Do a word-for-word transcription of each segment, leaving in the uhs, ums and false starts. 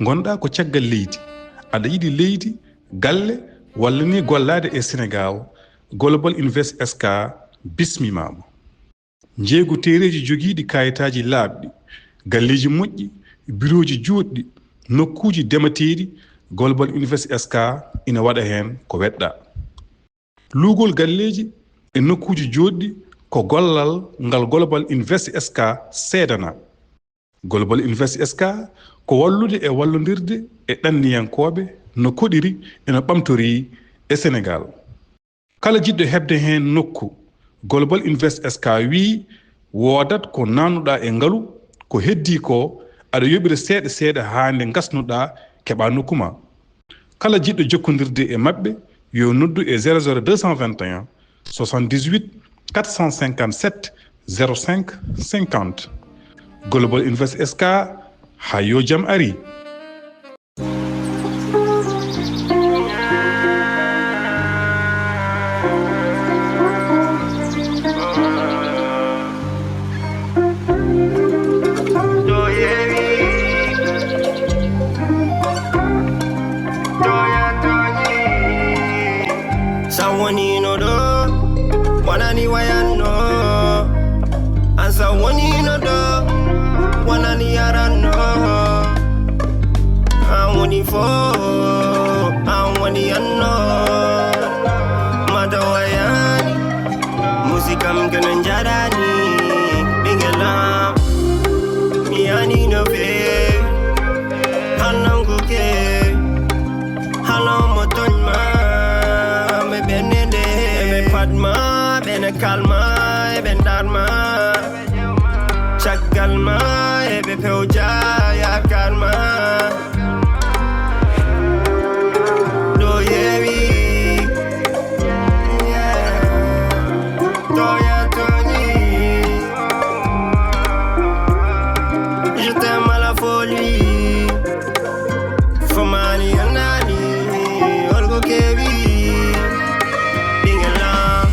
Ngonɗaa ko caggal leydi, aɗa yiɗi leydi, galle, walla ni gollaade e Senegaal, Global Invest S K bismimaama. Njeeygu teereeji jogiiɗi kaayitaaji laaɓɗi, galleeji moƴƴi, birooji juutɗi, nokkuuji demateeɗi, Global Invest S K ina waɗa heen ko weɗɗaa. Luugol galleeji e nokkuuji jootɗi ko gollal ngal Global Invest S K seedanaa. Global Invest S K ko wallude e wallondirde e ɗanniyankooɓe no koɗiri e no ɓamtorii e Senegaal. Kala jiɗɗo heɓde heen nokku, Global Invest S K wiyi woodat ko naatnuɗaa e ngalu, ko heddii ko aɗa yoɓira seeɗa seeɗa haa nde ngasnuɗaa keɓaa nokku ma. Kala jiɗɗo jokkondirde e maɓɓe yo noddu e zéro zéro deux cent vingt et un soixante-dix-huit quatre cent cinquante-sept zéro cinq cinquante. Global Invest S K, haa yo jam ari. Sa wonino ɗo, wonani wayanno. An sa wonino ɗo, wonani yaranno. An woni fo, an woni anno. Mata wayani, musikam kene njarani. Ɓingelam, mi yani no fe, hannanguke. Halo mo tooñ ma, ɓe ɓennde, ɓe pat ma, ɓe ne kalma, ɓe ndar ma. Caggal ma, ɓe pewja yaakaar ma. Ɗo yewi, yeah. Toya Tony, je t'aime à la folie. Fomani anani, olgo kebi, ɓingelam.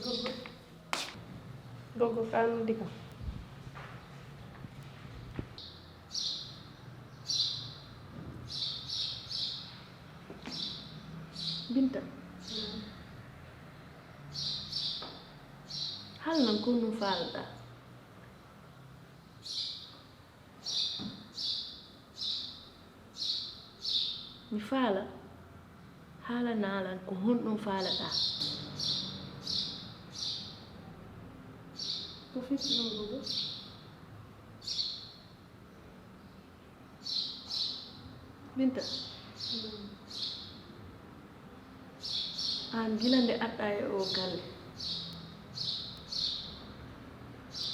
Gogo, gogo, ka noddi kam. Binta. Haalnan ko honɗum faalaɗaa. Mi faala, haalanaa lan ko honɗum faalaɗaa. Ko firti ɗum, Gogo? Binta. Aan gila nde aɗɗaa e oo galle,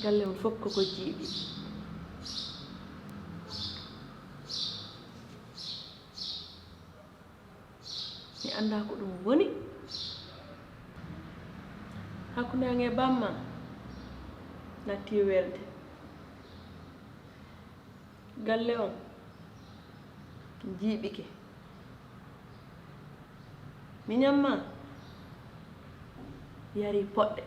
galle on fof koko jiiɓi. Mi anndaa ko ɗum woni. Hakkunde an e bamma natti welde. Galle on jiiɓike. Miñam ma yari poɗɗe.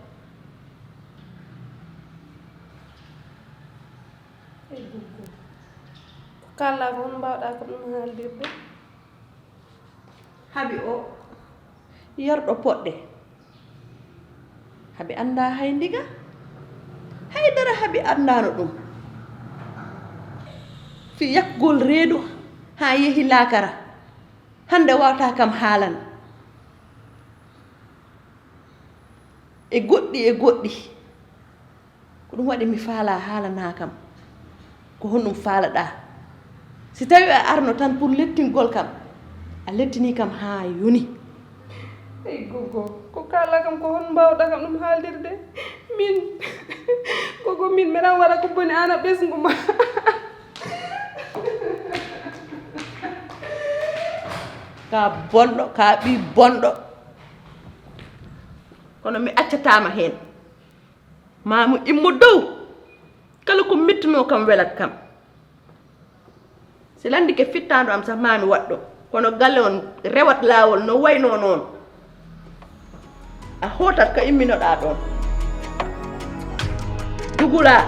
Ey, Goggo. Ko kaalɗaa ko, hono mbaawɗaa ko ɗum haaldirde? Habi o yarɗo poɗɗe. Habi anndaa hay ndiga. Hay dara habi anndaano ɗum. Fii yakgol reedu haa yehi laakara. Hannde waawtaa kam haalan. E goɗɗi, e goɗɗi. Ko ɗum waɗi mi faalaa haalanaa kam. Ko honɗum faalaɗaa? Si tawii a arno tan pour lettingol kam, a lettinii kam haa yoni. Ey, Goggo, ko kaalɗaa kam, ko honɗum mbaawɗaa kam ɗum haaldirde? Min, Goggo, min, mbeɗa waɗa ko boni aan a ɓesngu ma. Ka bonɗo, ka ɓii bonɗo. Kono mi accataama heen. Maa mi immo dow. Kala ko mettunoo kam welat kam. Si lanndike fittaandu am sah, maa mi waɗ ɗum. Kono galle on rewat laawol no waynoo noon. A hootat ka imminoɗaa ɗoon. Dugulaa.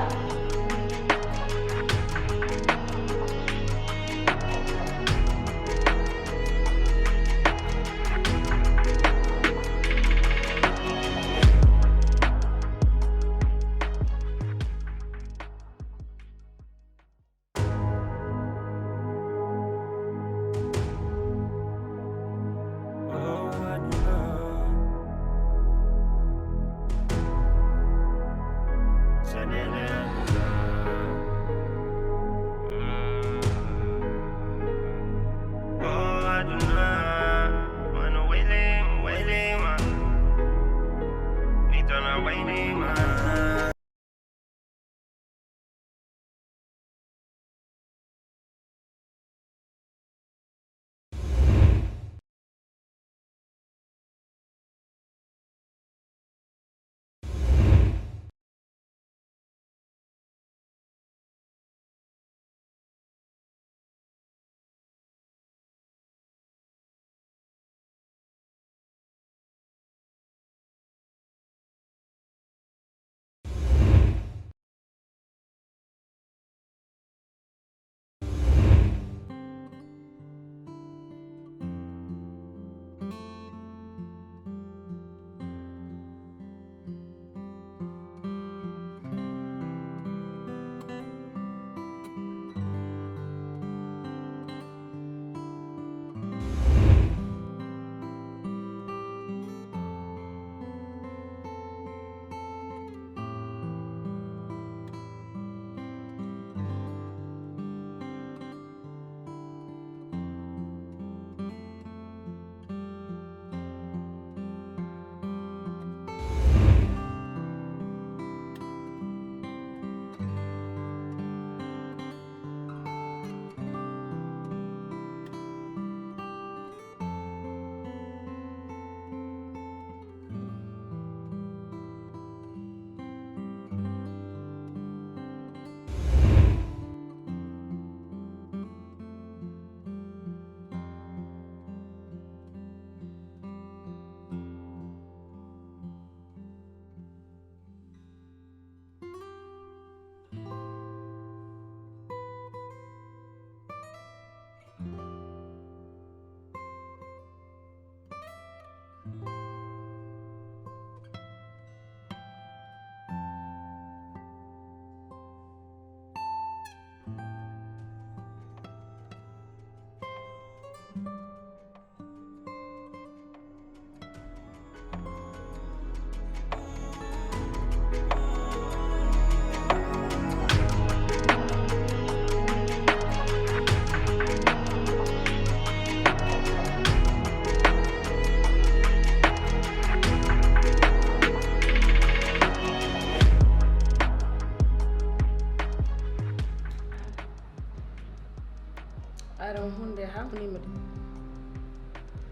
Aram hunde ha hunima de.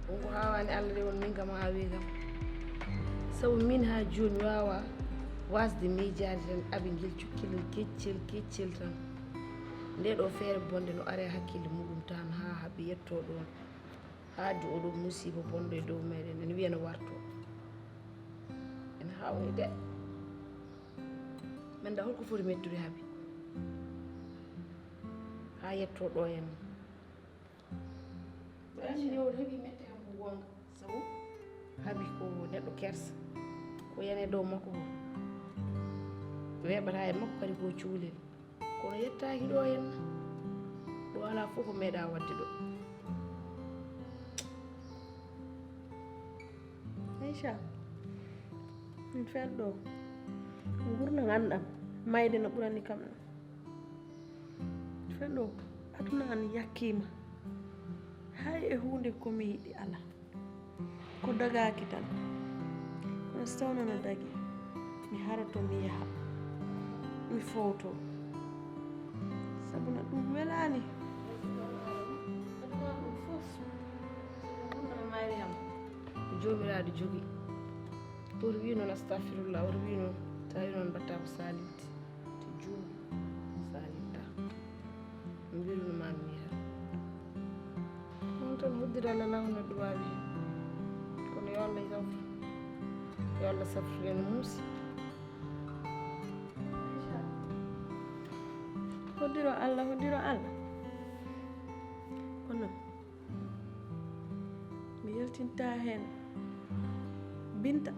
Wonko hawani Allah de won min kam ha wi kam. Sabu min ha joni mi wawa wasde miijaade tan abi ngel cukkilel keccel keccel tan. Nde ɗo feere bonde no are hakkille muɗum tan ha haɓe yetto ɗon. Ha oɗo musiba bonɗo e dow meɗen ene wiya no warto. Ene hawni de. Min da holko foti mettude haɓi. Ha yetto ɗo en. Ɗo en yo heɓi mette kam ko gonga. Sabu haɓi ko neɗɗo kersa. Ko yani e dow makko ko. Weɓata e makko kadi ko cuulel. Kono yettaaki ɗo henna. Ɗo alaa fof ko meeɗa waɗde ɗo. Aïcha, min fel ɗo. Ngurna ngannɗam, mayde no ɓurani kam. Fel ɗo, aduna an yakkiima. Hay e huunde ko mi yiɗi alaa. Ko dagaaki tan. Kono so tawno no dagi, mi haroto, mi yaha, mi fowto. Sabu no ɗum welaani. Aduna ɗum fof, so ɗum ɗum no mayri ham. Ko Joomiraaɗo jogi. Oto wi noon astahfirullah, oto wi noon, tawi noon mbatta ko salimti, te juum salimta. Mbirunmaami ni hara. Noon tan hoddira Allah law no ɗum waawi heen. Kono yo Allah yawfu. Yo Allah safru en muusi. Hoddiro Allah, hoddiro Allah. Kono mi yaltinta heen Binta.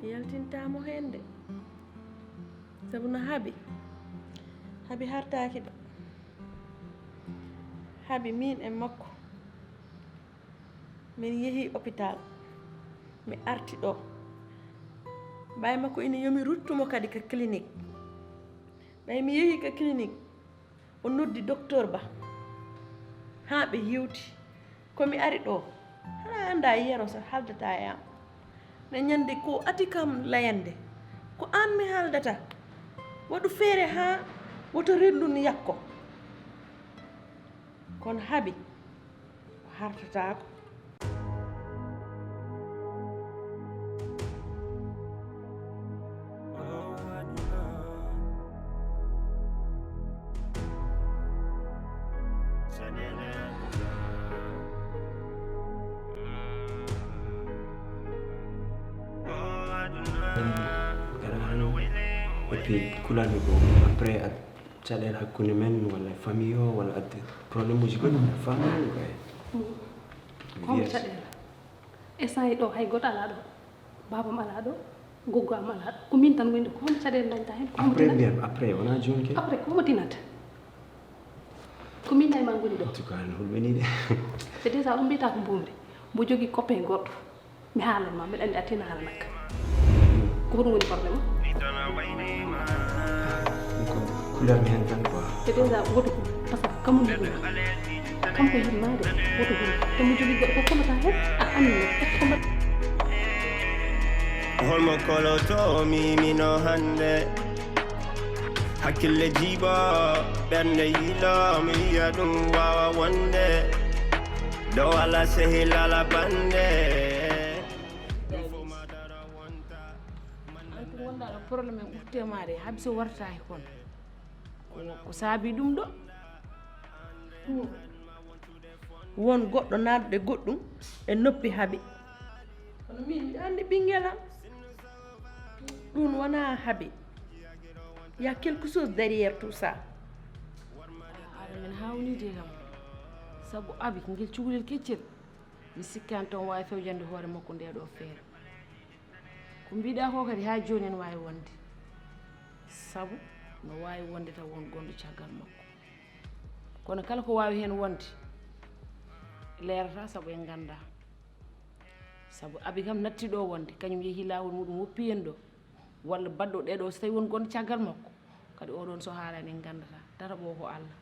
Mi yaltinta mo heen de. Sabu no Habi. Habi hartaaki ɗo. Habi min e makko. Min yehi hôpital. Mi arti ɗo. Ɓay makko ina yomi ruttumo kadi ka clinique. Ɓay mi yehi ka clinique. O noddi docteur Ba. Haa ɓe yewti. Ko mi ari ɗo. Hana annda Yero so haldata e am. Ne ñande ko ati kam layande. Ko an mi haldata. Waɗu feere haa woto renndun yakko. Kono Habi o hartataako. Gaɗa hano, et puis kulani ko après ad caɗeele hakkunde men walla famille o walla adde problème uji goɗɗi famille o kay. Komo caɗeele? Instant ɗo hay goto ala ɗo. Babam ala ɗo. Goggo am ala ɗo. Ko min tan woni ɗo. Komo caɗeele dañta hen? Après mbiyam, après wona joni ke. Après komo tinata? Ko min nayi ma ngoni ɗo. En tout cas no hulɓini de. C'est déjà on mbiyata ko mbumri. Mbo jogui copain goɗɗo. Mi haalan ma, mbeɗa anndi a tinaara nag. Ko hoɗum woni problème o? Ko couleur mi hen tan quoi. Te déjà woto ko, parce que kamu ndi ɗum. Kanko yiɗmaade, woto hulu. Te mo jogii goɗɗo ko kolata hen, a anndi mo. Est-ce que mbaɗ- Holmo koloto mi mino hannde? Hakkille jiiba, ɓernde yiilo, mi yiya ɗum waawa wonde. Ɗo wala sehil ala bande. An tun wonɗa ɗo problème en ɓurte maade, Habi so wartaaki kon. Ko, ko saabi ɗum ɗo? Won goɗɗo naatde goɗɗum e noppi Habi. Kono min, miɗa anndi ɓinngel am. Ɗum wonaa Habi. Il y a quelque chose derrière tout ça. Aɗa min haawnii de kam. Sabu Abi, ngel cukalel keccel. Mi sikkaani tan waawi fewjande hoore makko nde ɗo feere. Ko mbiɗa ko kadi haa jooni ene waawi wonde. Sabu no waawi wonde tan won gonɗo caggal makko. Kono kala ko waawi heen wonde, leerata sabu en nganndaa. Sabu Abi kam natti ɗo wonde, kañum yehi laawol muɗum woppi en ɗo. Walla baɗɗo ɗee ɗo, so tawi won gonɗo caggal makko, kadi oɗon so haalaani en nganndataa. Tataɓo o ko Allah.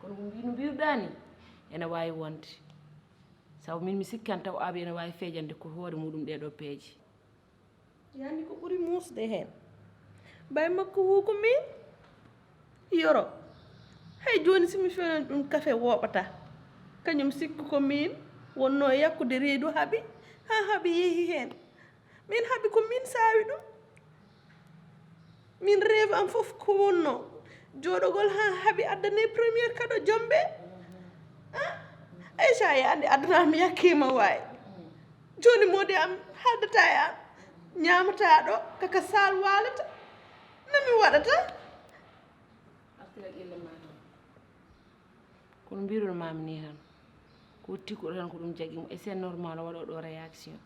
Kono ko mbi-, no mbiruɗaa ni, ene waawi wonde. Sabu min mi sikkan taw Abi ene waawi feejande ko hoore muɗum ɗee ɗo peeje. Yandi ko ɓuri muusde heen. Bay makko wu ko min? Yoro. Hay jooni si mi fewnani ɗum kafe wooɓata. Kañum sikku ko min wonnoo yakkude reedu Habi, haa Habi yehi heen. Min Habi ko min saawi ɗum. Min rêve am fof ko wonnoo jooɗogol haa Habi addane première cadeau jombe. Ah, Aïcha, ya andi aduna mi yakkiima waay. Jooni moodi am haaldata e am. Ñaamataa ɗo, kaka saal waalata. No mi waɗata? Artira ƴelle ma tan. Kono mbiruno maami ni tan. Ko tikkuɗo tan ko ɗum jaggi mo. Et c'est normal o waɗa ɗo réaction.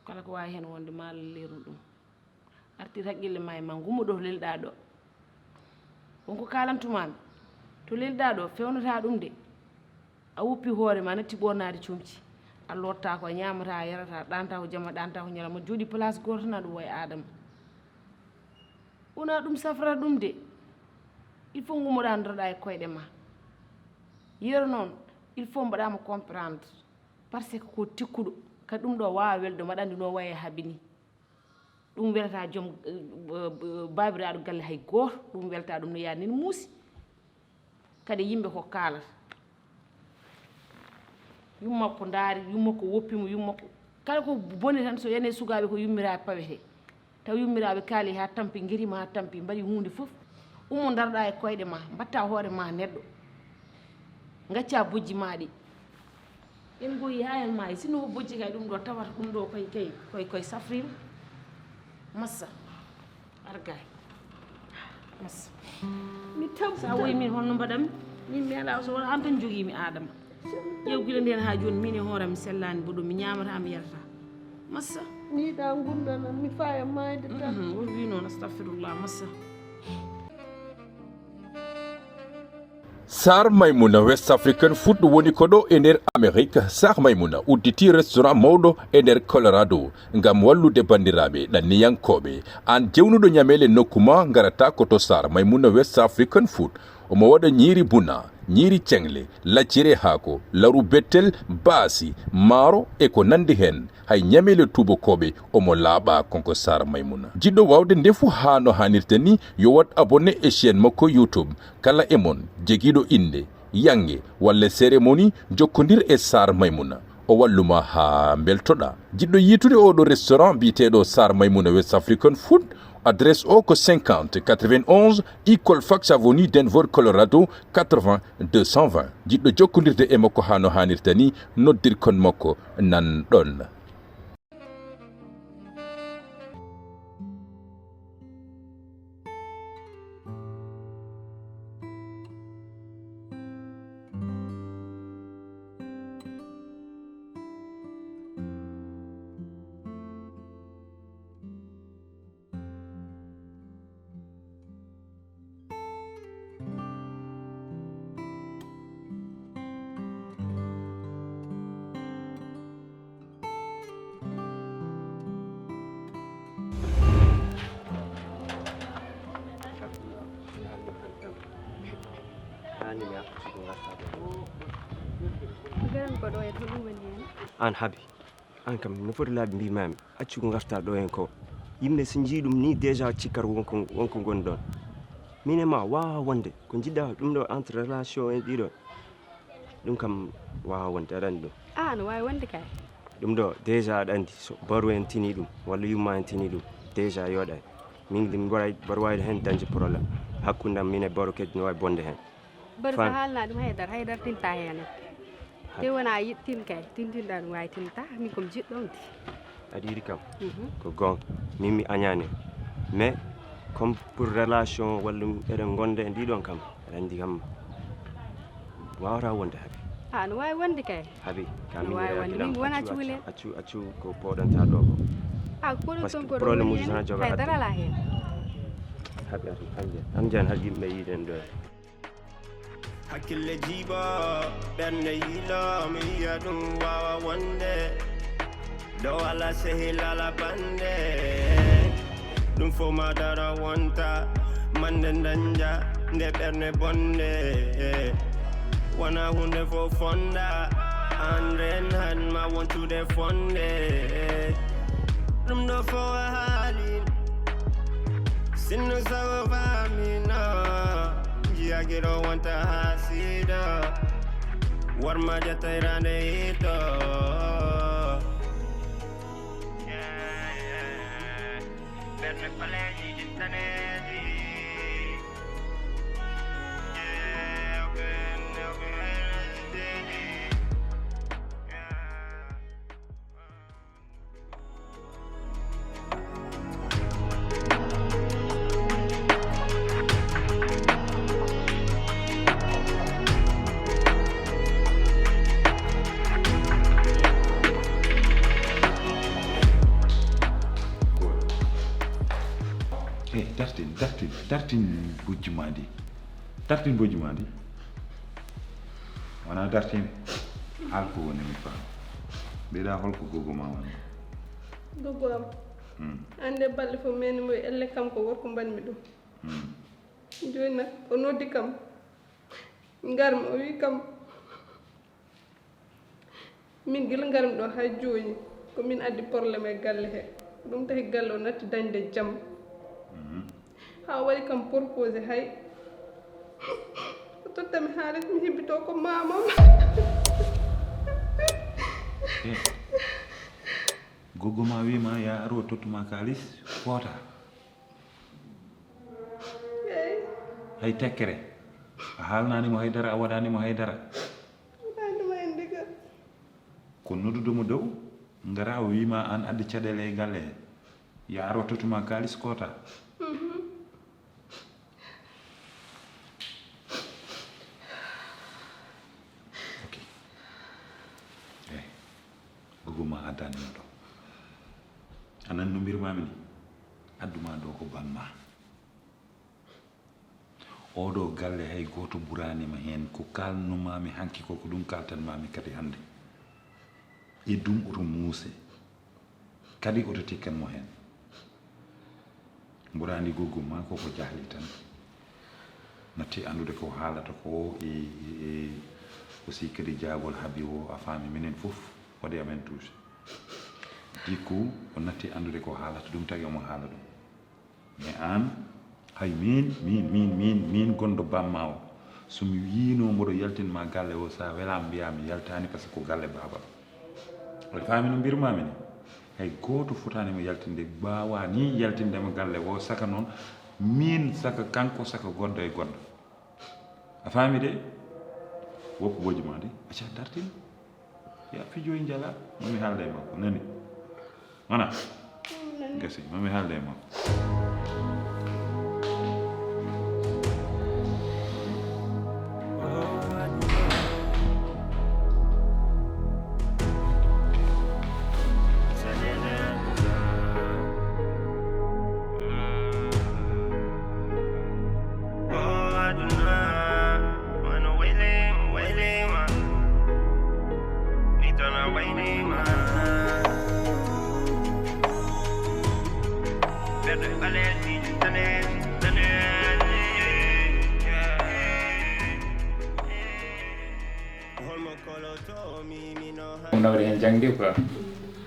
Kala ko waawi heen wonde maa leernu ɗum. Artir haqqille ma e ma, ngummo ɗo lelɗaa ɗo. Won ko kaalantumaami. To lelɗaa ɗo, fewnataa ɗum de. A woppi hoore ma, natti ɓoornaade comci. A loottaako, a ñaamataa, a yarataa, a ɗaantaa ko jamma, a ɗaantaa ko ñalawma. Jooɗi place gooto na ɗum wayi Aadama. Wonaa ɗum safrata ɗum de. Il faut ngummoɗaa ndoɗaa e koyɗe ma. Yero noon, il faut mbaɗaa mo comprendre. Parce que ko tikkuɗo. Kadi ɗum ɗo waawa welde, mbaɗa anndi no wayi e Habi ni. Ɗum welata joom, eh, eh, baabiraaɗo galle hay gooto, ɗum welata ɗum no yaani ni muusi. Kadi yimɓe ko kaalata. Yumma ko ndaari, yumma ko woppi mo, yumma ko kala ko boni tan, so yani e sukaaɓe ko yummiraaɓe pawetee. Taw yummiraaɓe kaali haa tampi, ngeriima haa tampi, mbaɗi huunde fof. Ummo ndaroɗaa e koyɗe ma, mbaɗtaa hoore ma neɗɗo. Ngaccaa bojji ma ɗi. En ngoyi haa en maayi. Sinno ko bojji kay ɗum ɗo tawata ɗum ɗo koye, koye, koye, koye safriima. Massa. Argaay. Massa. Mi tamputa. Sa woyi min honno mbaɗanmi? Min mi alaa so wona an tan jogiimi Adama. Ƴeew gila ndeen haa jooni min e hooram mi sellaani mboɗo mi ñaamataa mi yarataa. Massa. Mi yiɗaa ngurndan am, mi faya maayde tan. Mhm, o wi noon, astahfirullah, massa. Sar Maimouna West African Food woni ko ɗo e nder Amerique. Sar Maimouna udditi restaurant mawɗo e nder Colorado ngam wallude banndiraaɓe ɗanniyankooɓe. Aan jewnuɗo ñameele nokku ma ngarata ko to Sar Maimouna West African Food. Omo waɗa ñiiri buna, ñiiri ceŋle, lacciri e haako, laru bettel, baasi, maaro e ko nanndi heen. Hay ñameele tuubakooɓe omo laaɓa, kanko Sar Maimouna. Jiɗɗo waawde ndefu haa no haanirta ni, yo waɗ abonné e chaîne makko YouTube. Kala e mon jogiiɗo innde, yannge walla cérémonie, jokkondir e Sar Maimouna. O wallu ma haa mbeltoɗaa. Jiɗɗo yiitude oo ɗoo restaurant biyeteeɗo Sar Maimouna West African Food, adresse o ko cinquante quatre-vingt-onze Eagle Fax Avenue, Denver, Colorado, quatre-vingts deux cent vingt. Jiɗɗo jokkondirde e makko haa no haanirta ni, noddirkon makko nan ɗoon. An habi. An kam no foti laabi mbimami accu ko ngarta ɗo en ko. Yimɓe so jii ɗum ni déjà cikkata wonko wonko ngoni ɗon. Min e ma wawa wonde ko jiɗɗa ɗum ɗo entre relation en ɗiɗo. Ɗum kam wawa wonde aɗa andi ɗum. Ah no wawi wonde kay. Ɗum ɗo déjà aɗa andi so baro en tini ɗum walla yumma en tini ɗum déjà yoɗay. Min ɗum mbaɗa mbaɗa wawde hen dañde problème hakkunde am min e baro kadi no wawi bonde hen. Bari so haalna ɗum haydara haydara tinta heen. Te wona yiɗtin kay tintinɗa ɗum wawi tinta min komi jiɗɗo on de. Aɗa yiɗi kam ko gon min mi añani mais comme pour relation walla eɗen gonda e ndiɗon kam aɗa andi kam wawata wonde haabi. A no wawi wonde kay. Haabi ka min wawi wonde min wona cuule. Accu accu ko poɗonta ɗo ko. A ko poɗon ton ko ɗo problème uji tan a joga haydara ala heen. Haabi atan an jan an jan har yimɓe yiɗen ɗo. Hakkille jiiɓo ɓernde yiilo mi yiya ɗum wawa wonde. Dow ala sehil ala bande. Ɗum fof ma dara wonta mande dañja nde ɓerne bonde. Wona hunde fof fonda an ren han ma wontude fonde. Ɗum ɗo fof a haali. Sinno sago famino jiyagiro wonta ha sido. Warma jatayrande hito. Ɓerne paleji jittaneji. Hey, dartin, dartin, dartin bujju ma ndi. Dartin bojji ma ndi. Wona dartini. Haal ko woni mi faam. Mbiɗa holko gogo ma woni? Gogo am. Hmm. Ande balɗe fof meni mo elle kam ko worko mbanmi ɗum. Hmm. Joni nak o noddi kam. Ngarmi o wi kam. Min gila ngarmi ɗo hay jooni ko min addi problème e galle he. Ɗum tahi galle o natti dañde jam. Ha o waɗi kam proposé hay o tottami haalis mi hebbito ko mamam. Eh, gogo ma wi ma ya aro tottu ma kalis fota. Hay tekkere. A haalnani mo haydara, a waɗani mo haydara. Ko noddude mo dow, ngara o wiima aan addi caɗeele e galle he. Ya aro tottu ma kalis kota. Ok. Eh, gogo ma addani mo ɗo. A nan no mbirmami ni? Adduma ɗo ko bamma. Oɗo galle hay gooto ɓuraani ma heen. Ko kaalnumami hanki ko, ko ɗum kaltanmami kadi hannde. E ɗum oto muuse. Kadi oto tikkan mo heen. Mboɗo anndi goggum ma koko jahli tan. Natti anndude ko haalata ko e, e, e aussi kadi jaagol haabi o a faami minen fof waɗi amen touché. Du coup o natti anndude ko haalata ɗum tagi omo haala ɗum. Mais aan, hay miin, miin, miin, miin, miin gonɗo bamma o, so mi yiino mboɗo yaltin ma galle o, so a welaama mbiyaa mi yaltaani, parce que ko galle baaba. Aɗa faami no mbirmami ni? Hay gooto fotaani mo yaltinde, mbaawa ni yaltinde mo galle o, saka noon miin, saka kanko, saka goɗɗo e goɗɗo. A faami de? Woppu bojji ma de, acca dartin. Ya fijoy njala, mami haalda e makko, nani? Mana? Gasi, mami haalda e makko. Ɗum nawde heen jaŋde quoi.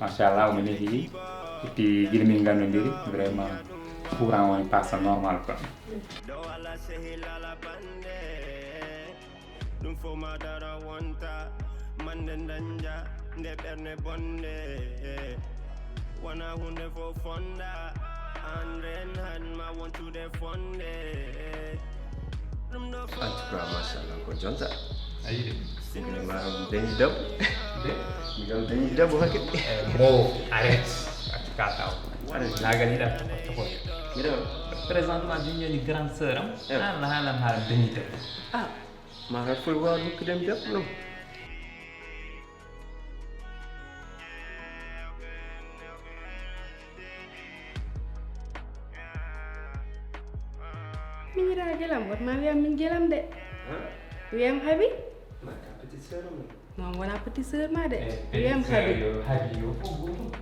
Machallah, omo nehi. Eppi gila min nganndondiri vraiment courant woni passa normal quoi. Ɗum fof ma dara wonta mande dañja nde ɓerne bonde. Wona hunde fof fonda an ren han ma wontude fonde. Ɗum ɗo fof. En tout cas machallah ko jonta. Ayi de. Vraiment dañi debbo. De? Ngam dañi debbo hakke. Mo arrête. En tout cas taw. Arrête. Lagal yiɗa toko toko. Miɗo. Présentement joni grande sœur am. An la haalam haalam dañi debbo. Ah. Marat fof wawa hokkudem debbo noon. Min yiɗa gelam, wot ma wiyam min gelam de. Wiyam habi. Maka petite sœur am. Non, wona petite sœur ma de. Wiyam habi. Habi yo fof goto.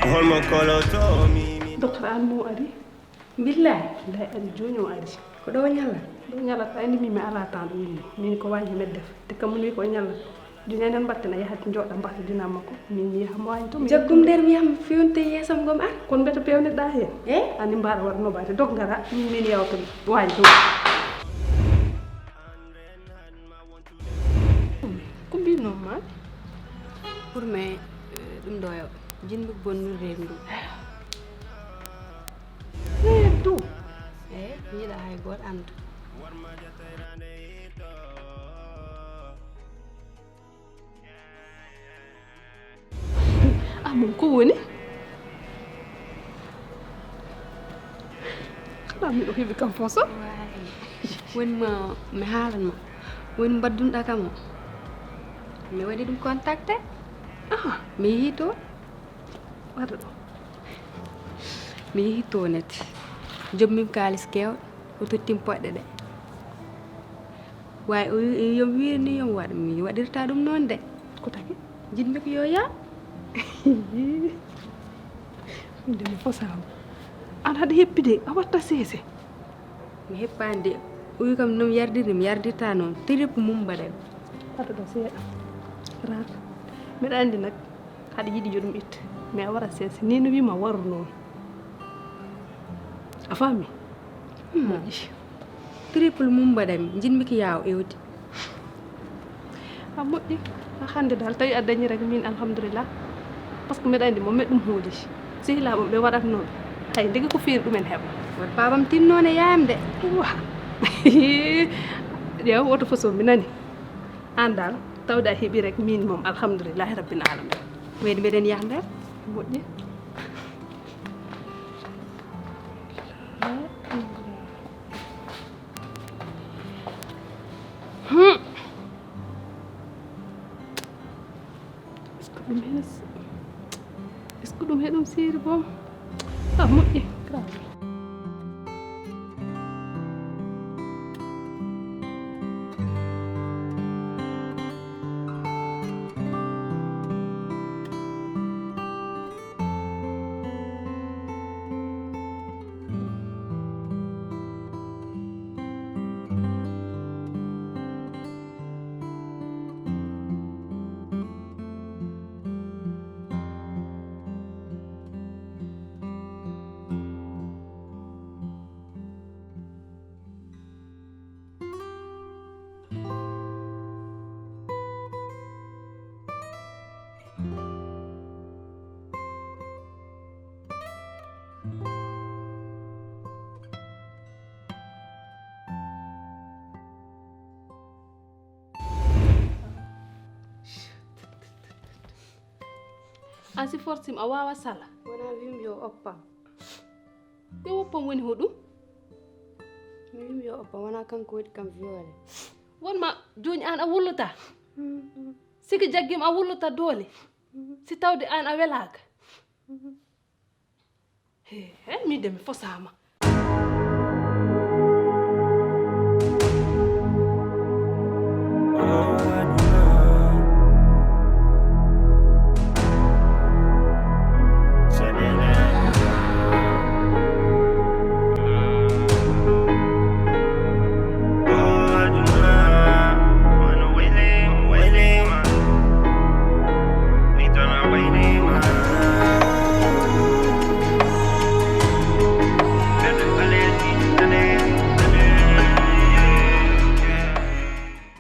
Holmo koloto mi? Docteur An mo ari? Billahi, billahi ari jooni o ari. Ko ɗo ñalla? Ɗo ñalla ta andi mi mi ala tan ɗum ni. Min ko wañi mi def. Te kam ni ko ñalla. Jooni enen mbatten a yahat jooɗa mbatta dina makko. Min mi yaha mo wañi to. Jaggum nder mi yaha mi fewnte yeesam ngom an. Kon mbete pewneɗa hen? Eh? Ani mbaɗa waɗa no mbaɗa dog ngara min min yawta wañi to. Ko mbinoo ma? Pour me ɗum ɗo yo jinmi bonnude reedu ndu. Reedu? Eyi, mi yiɗa hay gooto annda. Amon ko woni? Xanaa miɗo heɓi kam foso? Woni ma mi haalan ma woni mbaddunɗa kam o. Mi waɗi ɗum contacté. Ah, mi yehii to. Waɗa ɗo. Mi yehii to net. Jommim kaalis keewɗo, o tottim poɗɗe ɗe. Waawi o wi-, yomi wiiri ni yomi waɗ, mi waɗirta ɗum noon de. Ko taki? Njiɗmi ko yo yaa. Min de mi fosaama. An haɗa heppi de, a watta seese. Mi heppaani de. O wi kam no mi yardirta, mi yardirta noon. Trip mum mbaɗa mi. Waɗa ɗo seeɗa. Raar. Mbiɗa anndi nak, haɗa yiɗi yo ɗum itte. Mais a wara seese. Ni no wima waru noon. A faami? Hmm. Moƴƴi. Triple mum mbaɗa mi. Njiɗmi ko yaa o ewdi. A moƴƴi. A hannde dal tawi a dañi rek min alhamdulillah. Parce que mbeɗa anndi mo meɗ ɗum hooli. Sehilaaɓe ɓe waɗatnooɓe. Hay ndeke ko feeri ɗumen heɓa. Won paabam tinnoon e yaayam de. Wa. Ƴeew woto foso mi nani. An dal tawde a heɓi rek min moom alhamdulillahi rabbil alamin. Wayde mbeɗen yaha nder. Moƴƴi. Hmm. Est-ce que ɗum hena, est-ce que ɗum heɗum seeri boom? Ah, moƴƴi, grave. An si forsim a wawa sala. Wona wim yo oppam. Yo oppam woni hoɗum? Mi wim yo oppam, wona kanko waɗi kam viole. Wonma joni an a wullata? Siki jaggim a wullata doole? Si tawde an a welaka? He, he, min de mi fosama.